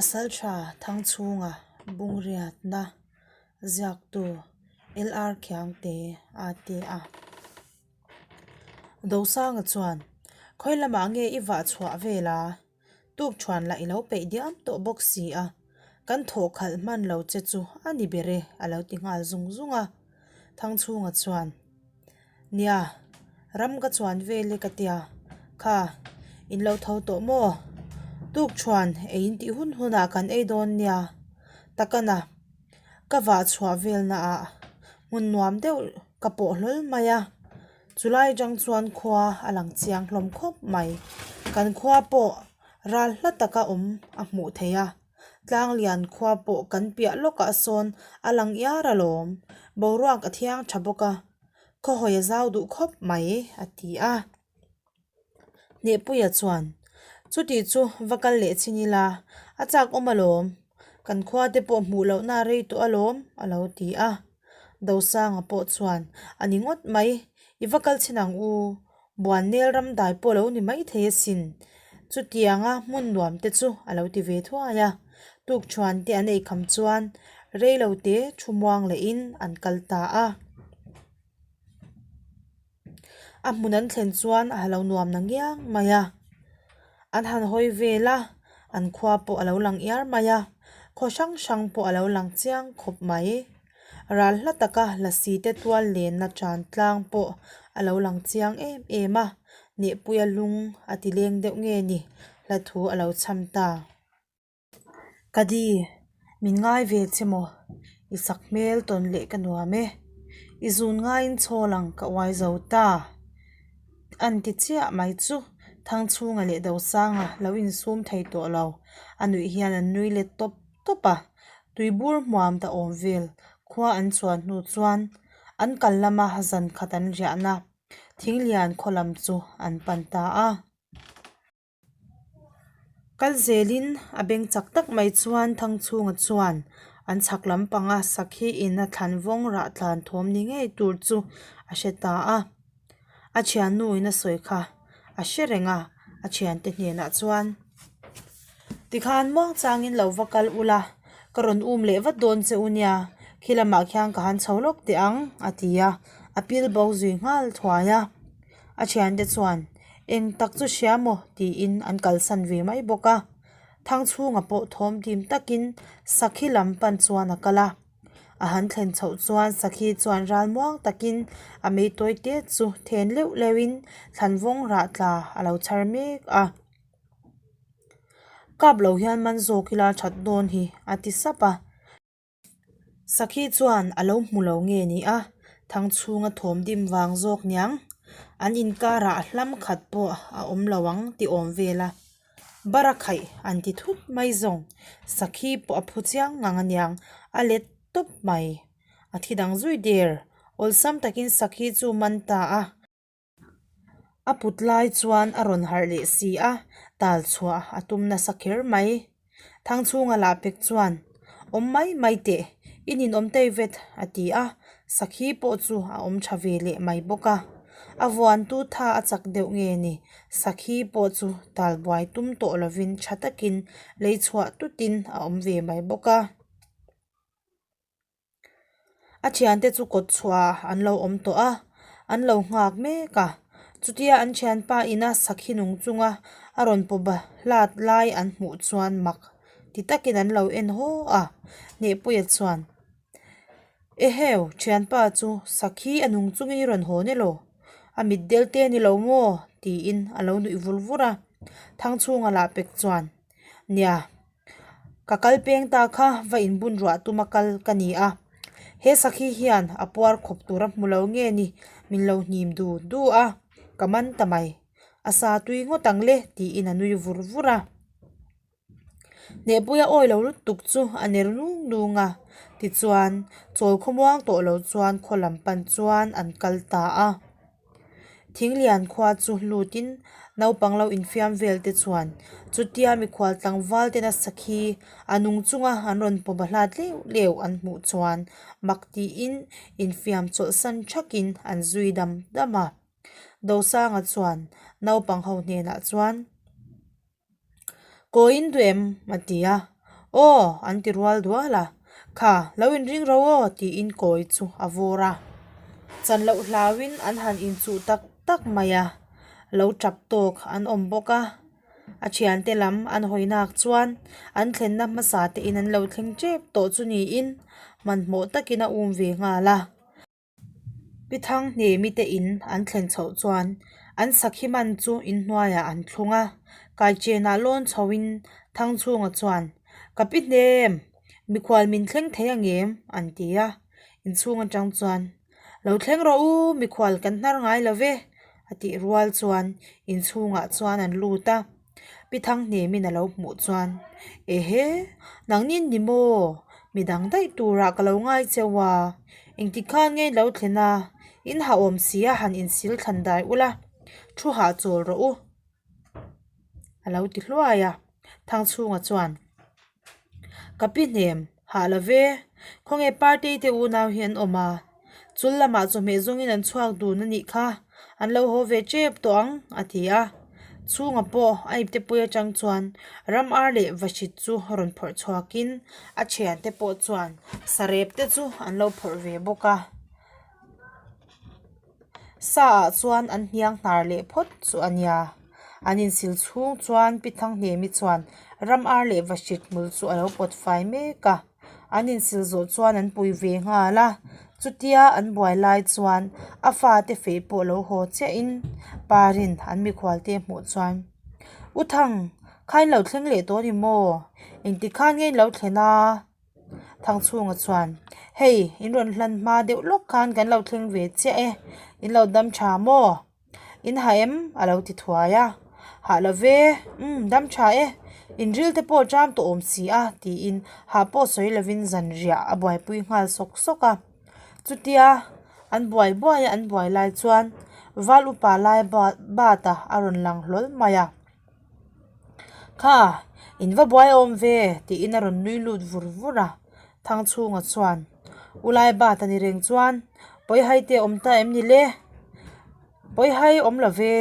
Pasalṭha Thangchhunga Bungriatna ziaktu LR Khiangte a ti a. Dosanga chuan, Khawi lamah nge i vah chhuah vel a? Tuk thuan lah i lo peih diam tawh bawk si a, kan thawh khalh hman lo che chu a ni ber e a lo ti nghal zung zung a. Thangchhunga chuan, Nia, ram ka chuan vel e ka tia, kha, in lo tho tawh maw? Tuk thuan ei in tih hun hunah kan ei dawn nia, takana ka vah chhuah velnaah hmun nuam deuh ka pawh hlawl mai a. Chulai atang chuan khua a lang chiang hlawm khawp mai. Kan khua pawh ral hla taka awm a hmuh theih a, Tlanglian khua pawh kan piah lawkah sawn a lang iar alawm. Boruak a thiang tha bawk a, khawhawi a zau duh khawp mai a ti a. Hnehpuia chuan, Chuti chu va kal leh chin ila, a chak awm alawm. Kan khua te pawh hmuh lohna a rei tawh alawm a lo ti a. Dosanga pawh chuan, A ni ngawt mai, i va kal chhin ang u, Buannel ram dai pawh lo ni mai thei asin. Chutianga hmun nuam te chu a lo ti ve thuai a. Tukṭhuan te an eikham chuan reilo te thu muang lehin an kal ta a. A hmun an thlen chuan a lo nuam na ngiang mai a, an han hawi vel a, an khua pawh a lo lang iar mai a, khaw hrang hrang pawh a lo lang chiang khawp mai. Ral hla taka lasi te tual lenna tan tlang pawh a lo lang chiang em em a, Nehpuia lung a ti leng deuh nge ni hla thu a lo cham ta. Ka di, min ngai ve che maw? I sak hmel tawn leh ka nuam e. I zun ngaiin chhawl ang ka uai zo ta. An ti chiah mai chu Thangchhunga leh Dosanga lo insum thei tawh lo. A nuih hian an nui let tawp tawp a, tuibur hmuam ta awm vel khua an chuan hnu chuan an kal lama zan khat an riahna Thinglian khaw lam chu an pan ta a. Kal zelin a beng chak tak mai chuan Thangchhunga chuan an chhak lampanga sakhi in a thlan vawng rah tlan thawm ni ngei tur chu a hre ta a. A thiannu in a sawi kha a hre reng a, a thiante hnenah chuan, Tikhan muang changin lo va kal ula, ka rawn um leh vat dawn che u nia, khi lamah khian ka han chho lawk teh ang, a ti a, a pil bo zui nghal thuai a. A thiante chuan, Eng tak chu hria maw? tiin an kalsan ve mai bawk a. Thangchhunga pawh thawm dim takin Sakhi lam pan chuan a kal a. A han thlen chhoh chuan Sakhi chuan ral muang takin a mei tawi te chu then leuh leuhin thlanvawng rah tla a lo chhar mek a. Kap lo hian man zawk ila that dawn hi a ti sap a. Sakhi chuan a lo hmu lo nge ni a, Thangchhunga thawm dim vang zawk niang. An inkarah hlam khat pawh a awm lo ang tih awm vel a. Bara khaih an ti thut mai zawng. Sakhi pawh a phu chiang ngang aniang, a let tawp mai. A thi dang zui der, awlsam takin Sakhi chu man ta a. A put lai chuan a rawn harh leh si a, tal chhuah a tum nasa kher mai. Thangchhunga lah pek chuan, Awm mai mai teh, i ninawm tei vet a ti a, sakhi pawh chu a awm tha ve leh mai bawk a. A vuantu tha a chak deuh nge ni, sakhi pawh chu tal buai tum tawh lovin tha takin lei chhuah tutin a awm ve mai bawk a. A thiante chu kawt chhuah an lo awm tawh a, an lo nghak mek a. Chutia an thianpa ina sakhi nung chunga a rawn pawp hlat lai an hmuh chuan mak ti takin an lo en haw a. Hnehpuia chuan, Eheu, thianpa chu sakhi a nung chungin i rawn haw ni lo, a mit del te ni lo maw? tiin a lo nuih vur vur a. Thangchhunga lah pek chuan, Nia. Ka kal peng ta kha va inbun ruah tuma kal ka ni a, he sakhi hian a puar khawp tur a hmu lo nge ni min lo hnim du du a, ka man ta mai. A sa tui ngawt ang le tiin a nui vur vur a. Hnehpuia awi lo lutuk chu a ner nung nung a, tichuan chawl khawmuang tawh lo chuan khaw lam pan chuan an kal ta a. Thinglian khua chu lutin naupang lo infiam vel te chuan chutia mikhual tlangval tena sakhi a nung chunga an rawn pawm a hlat leuh leuh an hmuh chuan mak tiin infiam chawlhsan thakin an zui dam dam a. Dosanga chuan naupang ho hnenah chuan. Kawiin duh em? a ti a. Aw! an ti rual dual a, Kha, lo inring ro aw! tiin kawi chu a vawr a. Chan loh hlauin an han inchuh tak tak mai a, lo tap tawk an awm bawk a. A thiante lam an hawi nak chuan an thlenna hmasa te in an lo thleng tep tawh chu niin hmanhmawh takin a um ve nghal a. Pi Thanghnemi te in an thlen chhoh chuan an sakhi man chu inhnuaiah an thlung a, kaichenah lawn chhoin Thangchhunga chuan, Ka pi hnem, mikhual min thleng thei angem? an ti a, inchhung atang chuan, Lo thleng rawh u, mikhual kan hnar ngai lo ve, a tih rual chuan inchhungah chuan an lut a. Pi Thanghnemin a lo hmuh chuan, Ehe, nangnin ni maw? Midang daih turah ka lo ngai cheu a, engtik khan nge lo thlen a, in hahawm si a han insil thlan dai ula, thu hahchawl rawh u, a lo ti hluai a. Thangchhunga chuan, Ka pi hnem, hah lo ve. Khawnge party te unau hi an awm a, chul lamah chawhmeh zawngin an chhuak dun a nih kha, an lo haw ve tep tawh ang, a ti a. Chhunga pawh a iptepui atang chuan ram ar leh vahrit chu rawn phawrh chhuakin a thiante pawh chuan sarep te chu an lo phawrh ve bawk a. Sa ah chuan an hniang hnar leh phawt chu a nia. An insil chhung chuan Pi Thanghnemi chuan ram ar leh vahrit hmul chu a lo pawt fai mek a. An insil zawh chuan an pui ve nghal a. Chutia an buai lai chuan a fate feh pawh lo haw chiahin Parin an mikhualte hmuh chuan, U Thang, kha in lo thleng leh tawh a ni maw? Engtik khan nge in lo thlen a? Thangchhunga chuan, Hei, in rawn hlan hma deuh lawk khan kan lo thleng ve chiah e, in lo dam tha maw? In ha em? a lo ti thuai a. Hah lo ve, umm, dam tha e, in ril te pawh ṭam tawh awm si a, tiin hah pawh sawi lovin zanriah a buaipui nghal sawk sawk a. Chutia an buai buai a an buai lai chuan Val upa lai bat a a rawn lang hlawl mai a. Kha, in va buai awm ve, tiin a rawn nui lut vur vur a. Thangchhunga chuan, U lai bat a ni reng chuan, Pawihai te awm ta em ni le? Pawihai awm lo ve,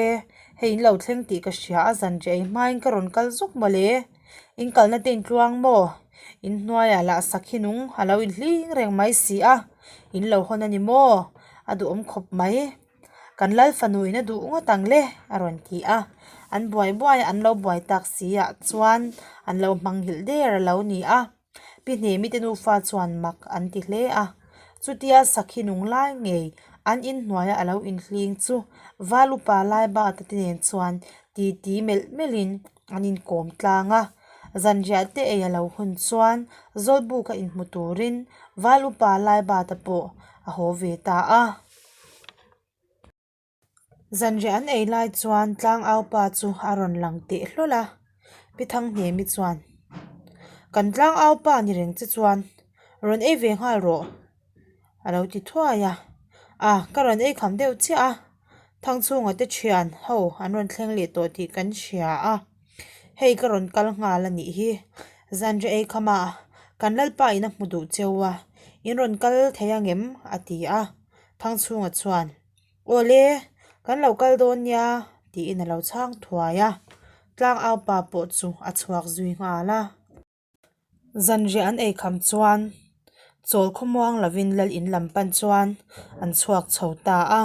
hei in lo thleng tih ka hria a, zanriah ei hmain ka rawn kal zuk mawle. In kalna te in tluang maw? In hnuaiah lah sakhi nung a lo inhling reng mai si a, in lo hawn a ni maw? A duhawm khawp mai. Kan lal fanu in a duh ngawt ang le a rawn ti a, an buai buai a an lo buai tak si ah chuan an lo hmanghilh der a lo ni a, Pi Hnemi te nufa chuan mak an ti hle a, chutia sakhi nung lai ngei an inhnuaia a lo inhling chu Val upa Laibata te nen chuan titi melh melhin an inkawm tlang a, zanriah te ei a lo hun chuan Zawlbuka inhmu turin Val upa Laibata pawh a haw ve ta a. Zanriah an ei lai chuan tlangau pa chu a rawn lang teh hlawl a, Pi Thanghnemi chuan, Kan tlangau pa ni reng che chuan rawn ei ve nghal rawh a lo ti thuai a, A ka rawn ei kham deuh chiah a, Thangchhunga te thian ho an rawn thleng leh tawh tih kan hria a, hei ka rawn kal nghal a nih hi, zanriah ei khamah kan Lalpa in a hmu duh cheu a, in rawn kal thei angem a ti a. Thangchhunga chuan, Awle, kan lo kal dawn nia, tiin a lo chhang thuai a. Tlangau pa pawh chu a chhuak zui nghal a. Zanriah an ei kham chuan chawl khawmuang lovin lal in lam pan chuan an chhuak chho ta a.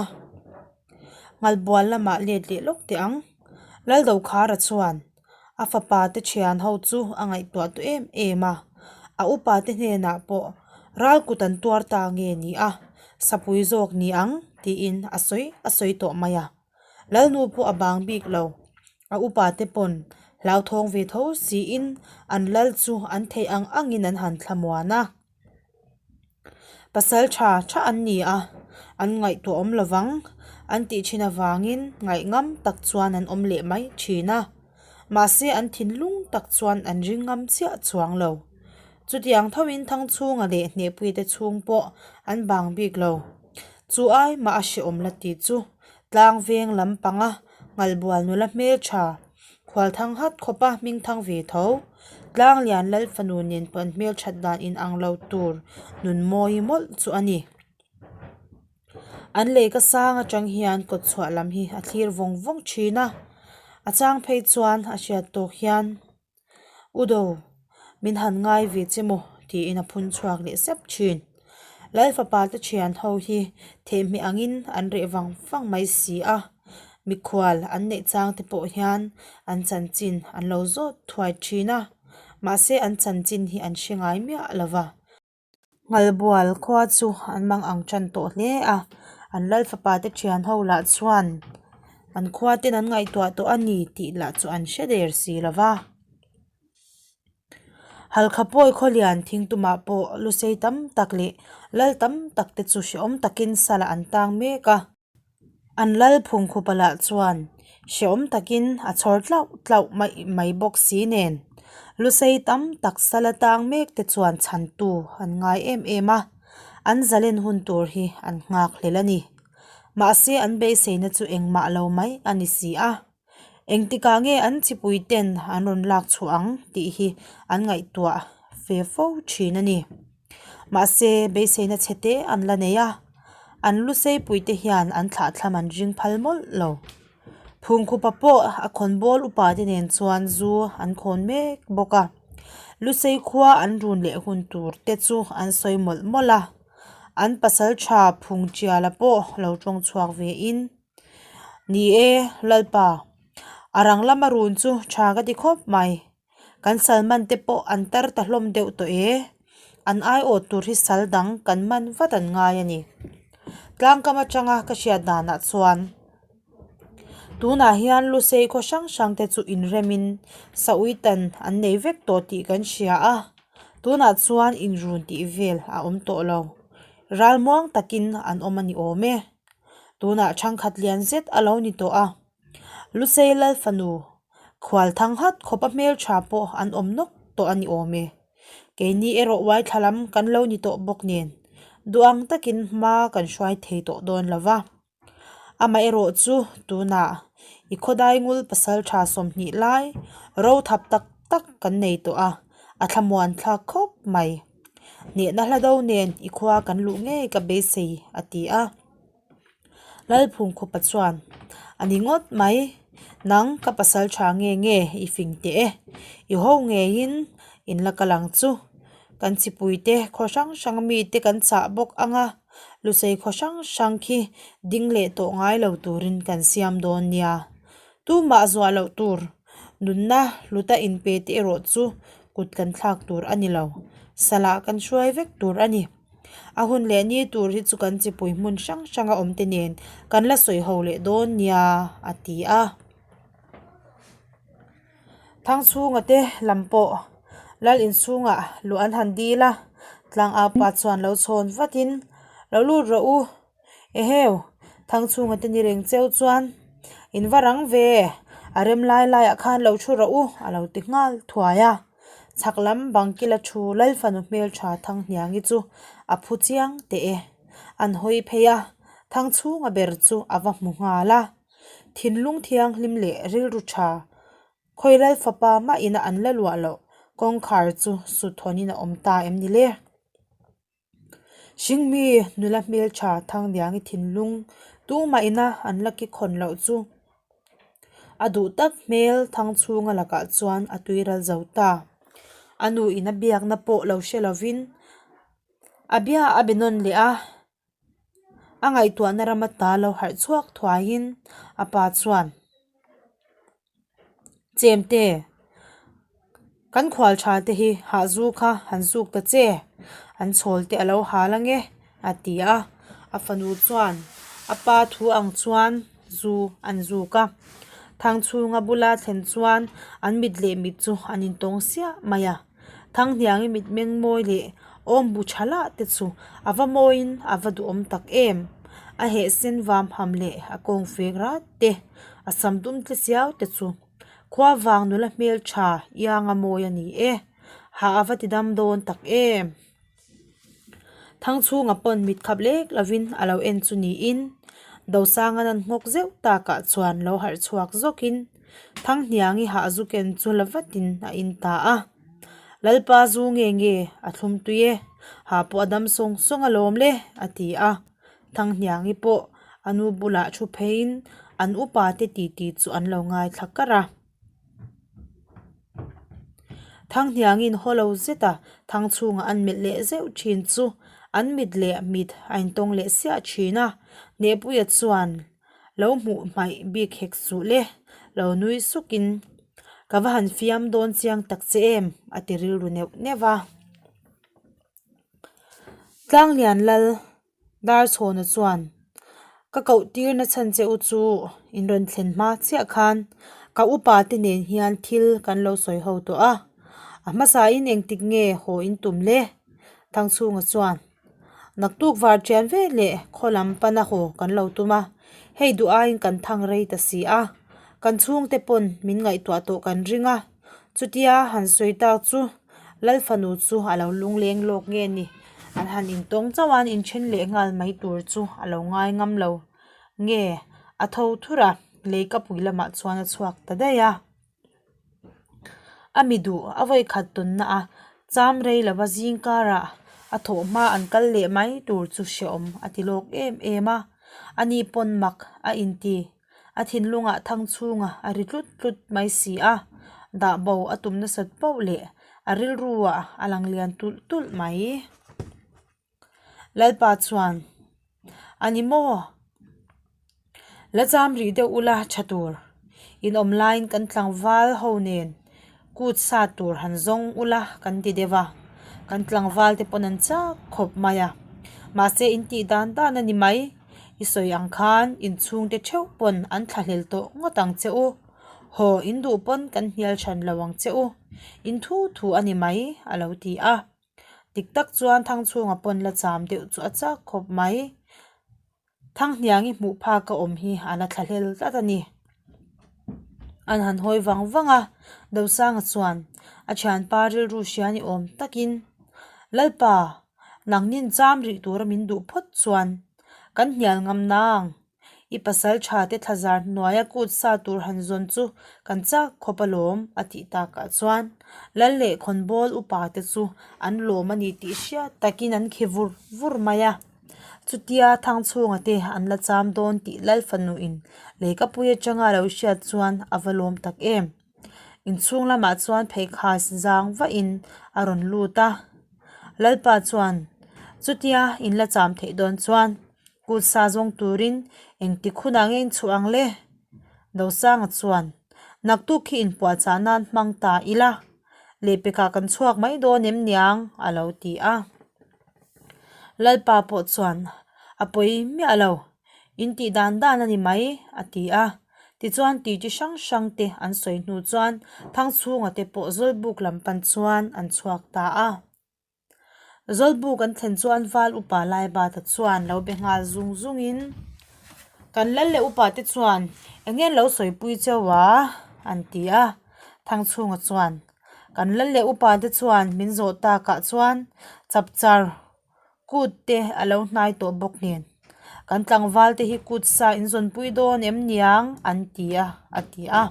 Ngalbual lamah let leh lawk teh ang. Laldokhara chuan A fapa te thian ho chu a ngaihtuah tawh em em a, a upa te hnenah pawh ral kut an tuar ta nge ni a, sapui zawk ni ang tiin a sawi a sawi tawh mai a. Lalnu pawh a bang bik lo, a upa te pawn hlauthawng ve tho siin an lal chu an theih ang angin an han thlamuan a. Pasal tha tha an ni a, an ngaihtuah awm lovang an tih thin avangin ngaihngam tak chuan an awm leh mai thin a, mahse an thinlung tak chuan an ring ngam chiah chuang lo. Chutiang thoin Thangchhunga leh Hnehpuite chhung pawh an bang bik lo. Chu ai mah a hrehawm la tih chu tlang veng lampanga Ngalbual nula hmeltha Khual thang hat khawpa hming thang ve tho. Tlanglian lal fanu nen pawh an hmelthat dan in ang lo tur nun mawi mawlh chu a ni. An lehkha sang atang hian kawt chhuah lam hi a thlir vawng vawng thin a, a chang phei chuan a hriat tawk hian Udo. Min han ngai ve che maw? tiin a phun chhuak leh sep thin. Lal fapa te thian ho hi thehmeh angin an reh vang vang mai si a, mikhual an neih chang te pawh hian an chanchin an lo zawt thuai thin a, mahse an chanchin hi an hre ngai miah lo va. Nghalbual khua chu an mang ang tan tawh hle a, an lal fapa te thian ho lah chuan an khua ten an ngaihtuah tawh a ni tih lah chu an hre der si lo va. Halkha pawi khawlian thingtumah pawh lusei tam tak leh lal tam tak te chu hrehawm takin salah an tang mek a. An lal phungkhupa lah chuan hrehawm takin a chhawr tlauh tlauh mai mai bawk si nen lusei tam tak sala tang mek te chuan chhantu an ngai em em a, an zalen hun tur hi an nghak hlel a ni. Mahse an beiseina chu engmah lo mai a ni si a. Engtikah nge an chipui ten an rawn lak chhuah ang tih hi an ngaihtuah ve fo thin a ni. Mahse, beiseina chhe te an la nei a, an lu seipui te hian an thlahthlam an ring phal mawlh lo. Phungkhupa pawh a khawnbawl upa te nen chuan zu an khawn mek bawk a, lusei khua an run leh hun tur te chu an sawi mawlh mawlh a, an pasaltha Phungtiala pawh lo tawng chhuak ve in. Ni e, Lalpa, a rang lama run chu tha ka ti khawp mai. Kan sal man te pawh an tar ta hlawm deuh tawh e. An aiawt tur hi sal dang kan man vat an ngai a ni. Tlangkam atanga ka hriat danah chuan tunah hian Lusei khaw hrang hrang te chu inremin Sauitan an nei vek tawh tih kan hria a, tunah chuan inrun tih vel a awm tawh lo. Ralmuang takin an awm a ni awm e. Tunah thangkhat lian zet a lo ni tawh a, Lusei Lal fanu khual thang hat khawp a hmeltha pawh an awm nawk tawh a ni awm e. Keini erawh uaithla lam kan lo ni tawh bawk nen duh ang takin hma kan hruai thei tawh dawn lo va. Amaherawh chu tunah i khawdai ngul pasaltha 20 lai ro thap tak tak kan nei tawh a, a thlamuan thlak khawp mai. Hnehna hla do nen i khua kan luh ngei ka beisei a ti a. Lalphungkhupa chuan, A ni ngawt mai, nang ka pasal tha nge nge i fing teh e, i ho ngeiin in la kal ang chu. Kan chipuite khaw hrang hrang mite kan chah bawk ang a, lusei khaw hrang hrang khi ding leh tawh ngai lo turin kan siam dawn nia. Tumah zuah loh tur, nunna hluta inpe te erawh chu kut kan thlak tur a ni lo, salah kan hruai vek tur a ni. A hun leh ni tur hi chu kan chipui hmun hrang hranga awm te nen kan la sawi ho leh dawn nia, a ti a. Thangchhunga te lam pawh lal inchhungah luh an han dil a, tlangaupa chuan lo chhawn vatin, Lo lut rawh u, Eheu, Thangchhunga te ni reng cheu chuan in va rang ve, a rem lai laiah khan lo thu rawh u a lo ti nghal thuai a. Chhak lam bangkila thu Lalfanu hmeltha Thanghniangi chu a phu chiang teh e. An hawi phei a, Thangchhunga ber chu a va hmu nghal a. Thinlung thianghlim leh rilru tha khawi Lalfapa mah ina an la luah loh kawngkhar chu suthawnin a awm ta em ni le? Hringmi nula hmeltha Thangdiangi thinlung tumah ina an la ki khawn loh chu a duh tak hmel Thangchhunga lakah chuan a tui ral zo ta. A nu in a biakna pawh lo hre lovin a bia a be nawn leh a, a ngaihtuahna ram ata lo harh chhuak thuaiin a pa chuan. Chemte, kan khual tha te hi hahzu kha han zuk ta che, an chhawl te a lo hal ange a ti a, a fanu chuan a pa thu ang chuan zu an zuk a, Thangchhunga bula thlen chuan an mit leh mit chu an intawng siah mai a. Thanghniangi mitmeng mawi leh awmbu tha lah te chu a va mawiin a va duhawm tak em. A heh sen vam ham leh a kawng fek rat te, a sam dum tle chiau te chu khua vang nula hmel tha ianga mawi a ni e. Hah a va ti dam dawn tak em. Thangchhunga pawn mit khap lek lovin a lo en chu niin Dosanga nan nghawk zeuh takah chuan lo harh chhuak zawkin Thanghniangi hah zu ken chu la vatin a in ta a. Lalpa zu nge nge a thlum tui e, ha pawh a dam sawng sawng alawm le a ti a. Thanghniangi pawh a nu bulah thu pheiin an upa te titi chu an lo ngaithla kar a. Thanghniangin haw lo zeta Thangchhunga an melh leh zeuh thin chu an mit leh mit a intawng leh siah thin a, Hnehpuia chuan lo hmuh hmaih bik hek suh le, lo nui sukin ka va han fiam dawn chiang tak che em a ti rilru neuh neuh a. Tlanglian lal Darchhawna chuan ka koh tirna chhan che u chu in rawn thlen hma chiah khan ka upa te nen hian thil kan lo sawi ho tawh a, a hmasain engtik nge haw in tum le? Thangchhunga chuan Naktuk var ṭian ve leh khaw lam pana haw kan lo tum a, hei duh aiin kan thang rei ta si a, kan chhungte pawn min ngaihtuah tawh kan ring a, chutia han sawi tak chu Lal fanu chu a lo lungleng lawk nge ni? An han intawng chauh a, an inthen leh nghal mai tur chu a lo ngai ngam lo nge? A tho thur a, lei kapui lamah chuan a chhuak ta daih a. A mi duh a vawikhat tawnna a cham rei lova zing karah a thawh hma an kal leh mai tur chu hrehawm a ti lawk em em a, ani pawn mak a inti. A thinlungah thang chhunga a ri tlut tlut mai si a, dah bo a tum nasat poh leh a rilruah a lang lian tulh tulh mai. Lalpa chuan, A ni maw? La cham rih deuh ula tha tur. In awm laiin kan tlangval ho nen kut sa tur han zawng ula kan ti deuh a, kan tlangval te pawn an chak khawp mai a. Mahse in tih dan dan a ni mai. I sawi ang khan inchhungte theuh pawn an thlahlel tawh ngawt ang che u. Haw in duh pawn kan hnial hran lo ang che u. In thu thu a ni mai a lo ti a. Dik tak chuan Thangchhunga pawn la cham deuh chu a chak khawp mai. Thanghniangi hmuh phak a awm hi a la thlahlel tlat a ni. An han hawi vang vang a, Dosanga chuan a thianpa rilru hria ni awm takin, Lalpa, nangnin cham rih tura min duh phawt chuan kan hnial ngam nang. I pasal tha te thlazar hnuaia kut sa tur han zawn chu kan chak khawp alawm a tih takah chuan Lal leh Khawnbawl upa te chu an lawm a ni tih hriat takin an khi vur vur mai a. Chutia Thangchhunga te an la cham dawn tih Lal fanuin Leikapui atanga lo hriat chuan a va lawm tak em. Inchhung lamah chuan pheikhai zang vahin a rawn lut a. Lalpa chuan chutia in la cham theih dawn chuan Kut sa zawng turin engtik hunah nge inchhuah ang le? Dosanga chuan, Naktuk khi inpuahchah nan hmang ta ila, lehpekah kan chhuak mai dawn em niang? a lo ti a. Lalpa pawh chuan, A pawi miah lo, in tih dan dan a ni mai, a ti a. Tichuan tih chi hrang hrang te an sawi hnu chuan Thangchhunga te pawh Zawlbuk lam pan chuan an chhuak ta a. Zawlbuk an thlen chuan val upa Laibata chuan lo be nghal zung zungin kan lal leh upa te chuan eng nge an lo sawipui cheu a an ti a Thangchhunga chuan kan lal leh upa te chuan min zawh takah chuan chapchar kut te a lo hnai tawh bawk nen kan tlangval te hi kut sa in zawnpui dawn em niang an ti a a ti a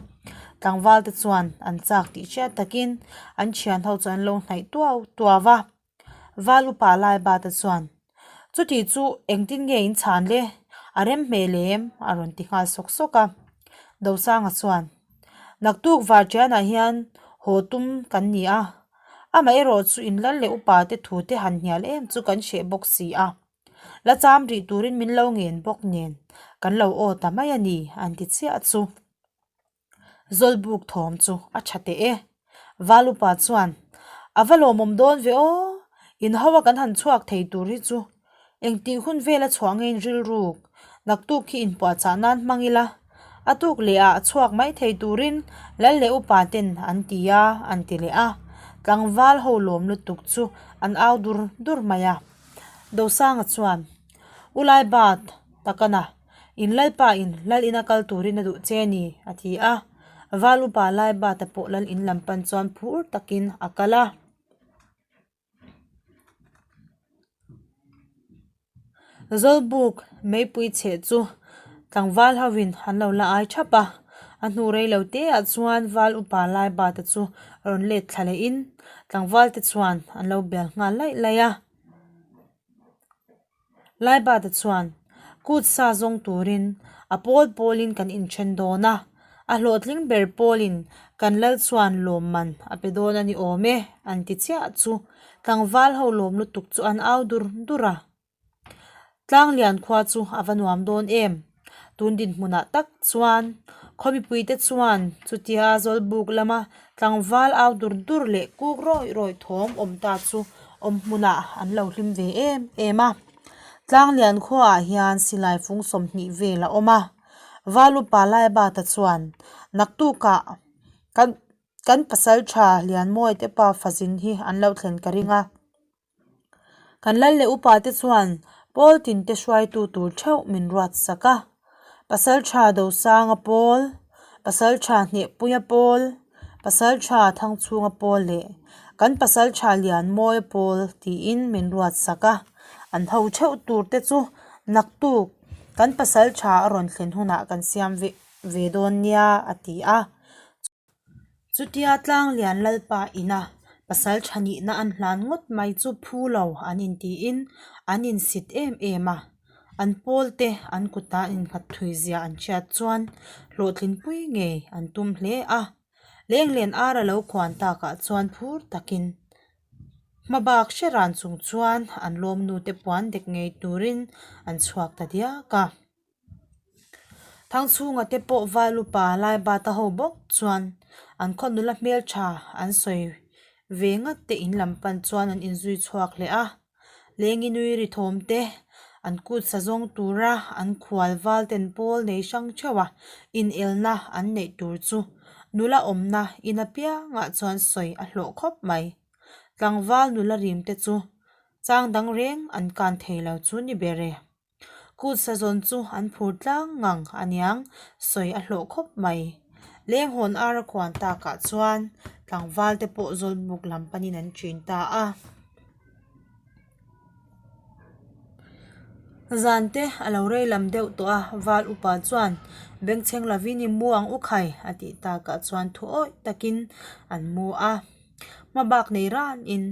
tlangval te chuan an chak tih hriat takin an thian ho chu an lo hnaih tuau tuau va val upa lai bata chuan chuti chu engtin nge in chhan le a rem hmel em a rawn ti nghal sawk sawk a Dosanga chuan naktuk varṭianah hian haw tum kan ni a amaherawh chu in lal leh upa te thu te han hnial em chu kan hreh bawk si a. La cham rih turin min lo ngen bawk nen kan lo aw ta mai a ni an ti chiah chu. Zawlbuk thawm chu a tha teh e. Valupa chuan a va lawmawm dawn ve aw, inhawa kan han chhuak thei tur hi chu engtih hun vela chhuah nge in rilruk, naktuk khi inpuahchah nan hmang ila, a tuk leh ah chhuak mai thei turin lal leh upa ten an ti a an ti leh a, tlangval ho lawm lutuk chu an au dur dur mai a. Dosanga chuan, U Laibat, takana, in Lalpa in Lal ina kal turin a duh che ni, a ti a. Val upa Laibata pawh Lal in lam pan chuan phur takin a kal a. Zawlbuk meipui chheh chu tlangval hovin an lo la ai thap a, a hnu rei lo te ah chuan val upa Laibata chu rawn let thla lehin tlangval te chuan an lo bel nghal laih laih a. Laibata chuan kut sa zawng turin a pawl pawlin kan inthen dawn a. A hlawhtling ber pawlin kan lal chuan lawmman a pe dawn a ni awm e, an ti chiah chu tlangval ho lawm lutuk chu an au dur dur a. Tlanglian khua chu a va nuam dawn em? Tun dinhmunah tak chuan khaw mipuite chuan chutia Zawlbuk lama tlangval au dur dur leh kuk rawih rawih thawm awm ta chu awm hmunah an lo hlim ve em em a. Tlanglian khuaah hian silai fung 20 vel a awm a. Valupa Laibata chuan naktukah kan kan pasaltha Lianmawite pa fazin hi an lo thlen ka ring a. Kan lal leh upa te chuan pawl tin te hruaitu tur theuh min ruat sak a, Pasaltha Dosanga pawl, Pasaltha Hnehpuia pawl, Pasaltha Thangchhunga pawl leh kan Pasaltha Lianmawia pawl tiin min ruat sak a, an ho theuh tur te chu naktuk kan Pasaltha a rawn thlen hunah kan siam ve dawn nia a ti a. Chutia Tlanglian Lalpa ina pasal tha nihna an hlan ngawt mai chu phu lo an intiin an insit em em a, an pawl te an kuta innghat thui zia an hriat chuan hlawhtlinpui ngei an tum hle a. Lenglen ar a lo khuan takah chuan phur takin hmabak hre ran chung chuan an lawmnu te puan dek ngei turin an chhuak ta diak a. Thangchhunga te pawh Vailupa Laibata ho bawk chuan an khaw nula hmeltha an sawi ve ngat te in lam pan chuan an inzui chhuak leh a. Lengi nui ri thawm te an kut sa zawng tura an khual val ten pawl nei hrang theuh a inelna an neih tur chu nula awmna in apiangah chuan sawi a hlawh khawp mai. Tlangval nula rim te chu chang dang reng an kan thei lo chu ni ber e. Kut sazawn chu an phur tlang ngang aniang sawi a hlawh khawp mai. Lenghawn ar a khuan takah chuan tlangval te pawh Zawlbuk lam panin an ṭin ta a. Zan te a lo rei lam deuh tawh a, val upa chuan bengchheng lovin i mu ang u khai a tih takah chuan thu awih takin an mu a. Hmabak nei ranin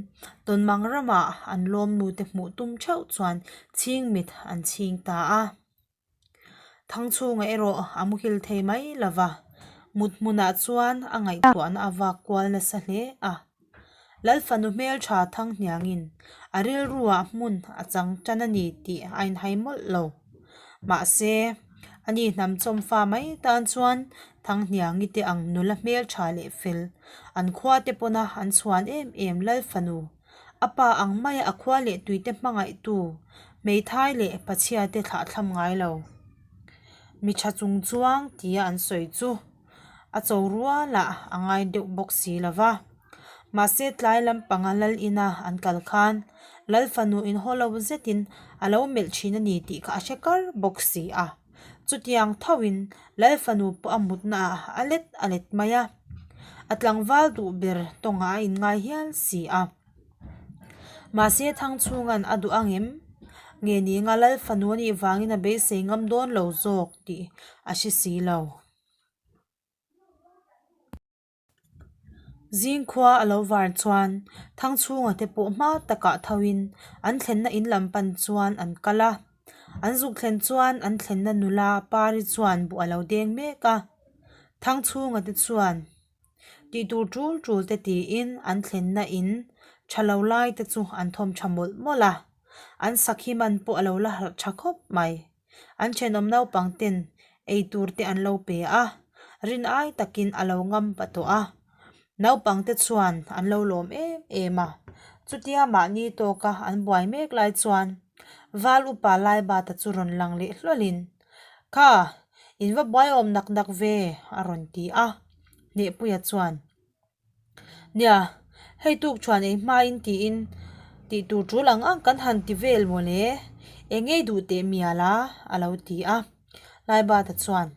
Tawnmang ramah an lawmnu te hmuh tum theuh chuan chhing mit an chhing ta a. Thangchhunga erawh a muhil thei mai lo va, mut hmunah chuan a ngaihtuahna a vak kual nasa hle a. Lalfanu hmeltha Thanghniangin a rilruah hmun a chang tan a ni tih a inhai mawlh lo. Mahse, ani hnam chawm fa mai tan chuan Thanghniangi te ang nula hmeltha leh fel, an khua te pawna an chhuan em em Lalfanu, a pa ang maia a khua leh tuite hmangaihtu, hmeithai leh pachhia te thlahthlam ngai lo. Mi tha chung chuang tia an sawi chu a cho rualah a ngai deuh bawk si lo va. Mahse tlai lampanga lal ina an kal khan lal fanu inhaw lo zetin a lo melh thin a ni tih kha a hre kar bawk si a. Chutiang thoin lal fanu pawh a mutna ah a let a let mai a, a tlangval duh ber tawngah a inngai hial si a. Mahse Thangchhunga'n a duh angem? Nge ni nga lal fanu a nih vangin a beisei ngam dawn lo zawk tih a hre si lo. Zingkhua a lo var chuan Thangchhunga te pawh hma takah thoin an thlenna in lam pan chuan an kal a, an zuk thlen chuan an thlenna nula Pari chuan buh a lo deng mek a, Thangchhunga te chuan tih tur tul tul te tiin an thlenna in tha lo lai te chu an thawm tha mawlh mawlh a, an sakhi man pawh a lo la harh tha khawp mai. An thenawm naupang ten ei tur te an lo pe a, rin ai takin a lo ngam pa tawh a. Naupang te chuan an lo lawm em em a, chutia mahni tawka an buai mek lai chuan Val upa Laibata chu rawn lang leh hlawlhin, Kha, in va buai awm nak nak ve a rawn ti a, Hnehpuia chuan. Nia, hei tuk chuan ei hmain tiin tih tur tul ang ang kan han ti vel mawle, eng ngei duh teh mial a a lo ti a. Laibata chuan,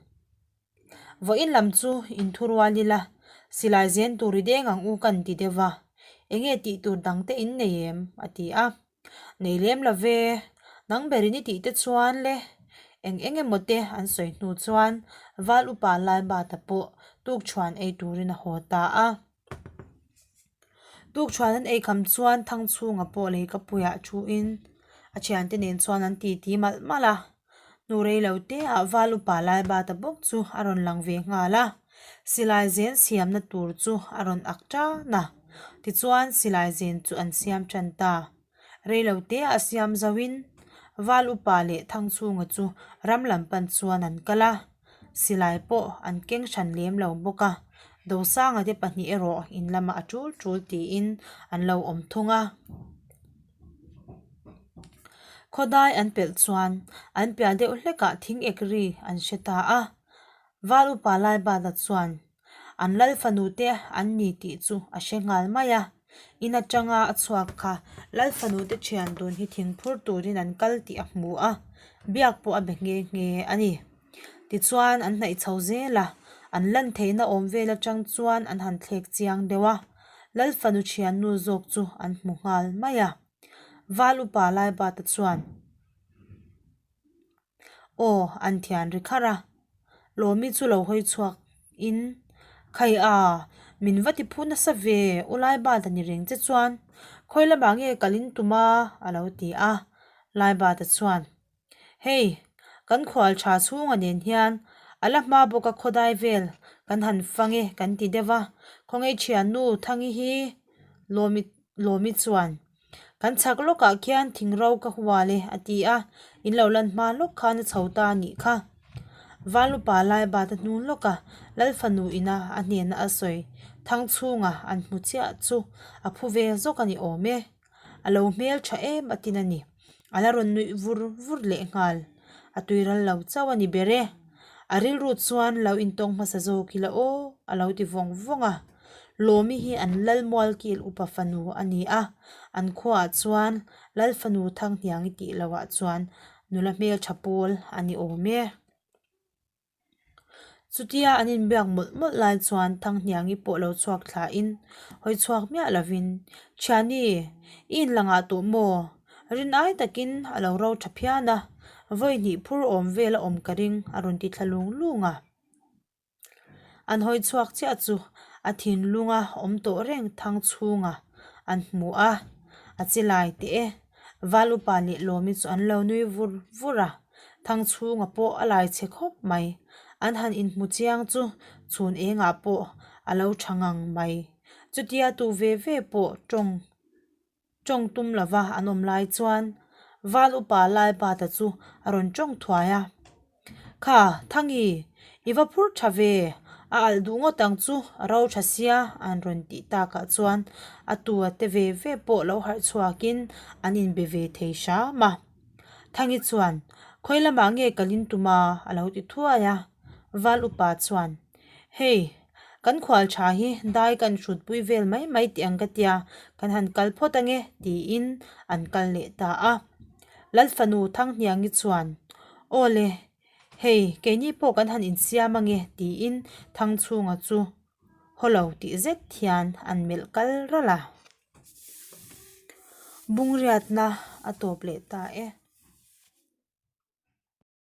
Vawiin lam chu inthu rual ila, silai zen tur i deng ang u kan ti deuh va, eng nge tih tur dang te in nei em? a ti a. Nei lem lo ve, nang berin i tih te chuan le eng eng emaw te an sawi hnu chuan Val upa Laibata pawh tukṭhuan ei turin a haw ta a. Tukṭhuan an ei kham chuan Thangchhunga pawh leikapuiah thuin a thiante nen chuan an titi malh malh a. Hnu rei lo te ah Val upa Laibata bawk chu a rawn lang ve nghal a. Silai zen siamna tur chu a rawn ak tan a, tichuan silai zen chu an siam tan ta. Reilote a siam zoin Val upa leh Thangchhunga chu ram lam pan chuan an kal a, silai pawh an keng hran lem lo bawk a, Dosanga te pahnih erawh in lamah a tul tul tiin an lo awm thung a. Khawdai an pelh chuan an piah deuh hlekah thing ek ri an hre ta a, Val upa Laibata chuan an lal fanu te an ni tih chu a hre nghal mai a, in atanga a chhuak kha lal fanu te thian dun hi thing phur turin an kal tih a hmu a, biak pawh a be nghe nghe a ni. Tichuan an hnaih chho zel a, an lan theihna awm vel atang chuan an han thlek chiang deuh a, lal fanu thiannu zawk chu an hmu nghal mai a. Val upa Laibata chuan. Aw, an thian ri kharh a. Lawmi chu lo hawi chhuak in, Khai a, min va ti phu nasa ve, u Laibata ni reng che chuan khawi lamah nge kal in tum a? a lo ti a. Laibata chuan, Hei, kan khual tha chhunga nen hian a la hma bawk a khawdai vel kan han fang e kan ti deuh a, khawngaih thiannu Thangi hi Lawmi Lawmi chuan Kan chhak lawkah khian thing ro ka hual e a ti a, in lo lan hma lawk khan a chho ta a nih kha. Valupa Laibata hnung lawka Lal fanu ina a hnena a sawi thang chhunga an hmu chiah chu a phu ve zawk a ni awm e. A lo hmel tha em a tin a ni. A la rawn nuih vur vur leh nghal. A tuiral lo chauh a ni ber e. A rilru chuan lo intawng hmasa zawk ila aw a lo ti vawng vawng a. Lawmi hi an lal mualkil upa fanu a ni a, an khuaah chuan lal fanu Thanghniangi tih lohah chuan nula hmeltha pawl a ni awm e. Chutia an inbiak mawlh mawlh lai chuan Thanghniangi pawh lo chhuak thlain hawi chhuak miah lovin, Thiani, i inlangah tawh maw? Rin ai takin a lo ro tha phian a, vawi hnih phur awm vel a awm ka ring a rawn ti thla lung lung a. An hawi chhuak chiah chu a thinlunga awm tawh reng thang chhunga an hmu a, a chi lai teh e. Val upa leh Lawmi chu an lo nui vur vur a, thang chhunga pawh a lai chhe khawp mai. An han inhmu chiang chu chhun engah pawh a lo tha ngang mai. Chutia tu ve ve pawh tawng Tawng tum lova an awm lai chuan Val upa Laibata chu a rawn tawng thuai a, Kha, Thangi, i va phur tha ve, a alh duh ngawt ang chu, a ro tha sia an rawn tih takah chuan a tua te ve ve pawh lo harh chhuakin an inbe ve thei hram a. Thangi chuan, Khawi lamah nge kal in tum a? a lo ti thuai a. Val upa chuan, Hei, kan khual tha hi dai kan hrutpui vel mai mai tih ang ka tia, kan han kal phawt ange tiin an kal leh ta a. Lalfanu Thanghniangi chuan, Aw le, hei keini pawh kan han insiam ange tiin Thangchhunga chu haw lo tih zet hian an melh kal ralh a. Bungriatna a tawp leh ta e.